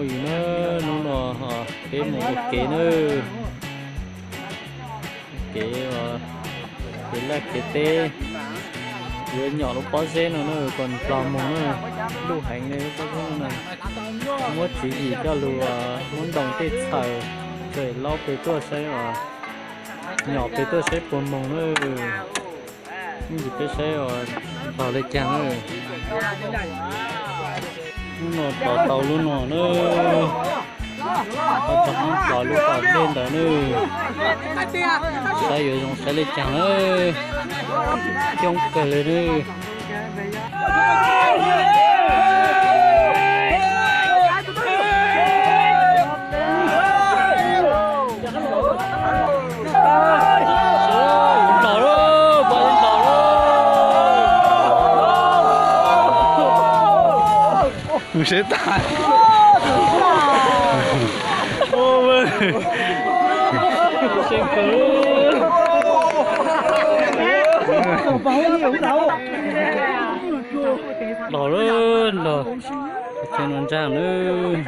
Yus na, hnub no peb mus ua kev na, kev, kev laj kev teb, yuav nyom lub pob zeb no na kom nplog mus na, luj heev li lub pob zeb no na. Muab tswv yim coj lug muab ntoo tej txhaws, txawm laub pes tuaj saib os, nyom pes tuaj saib puas moog na. Ib ntsis peb saib os, nplog le caag na. Lub no tos tau lub no na. Tos tau lub qhov dlej ntawd na. Saib yuav zoo saib le caag na. Coob kawg li na. Ntaus lauj, pom ntaus lauj. Mus seb tas. Ntaus lauj, ntaus. Cov no ntsaag lauj.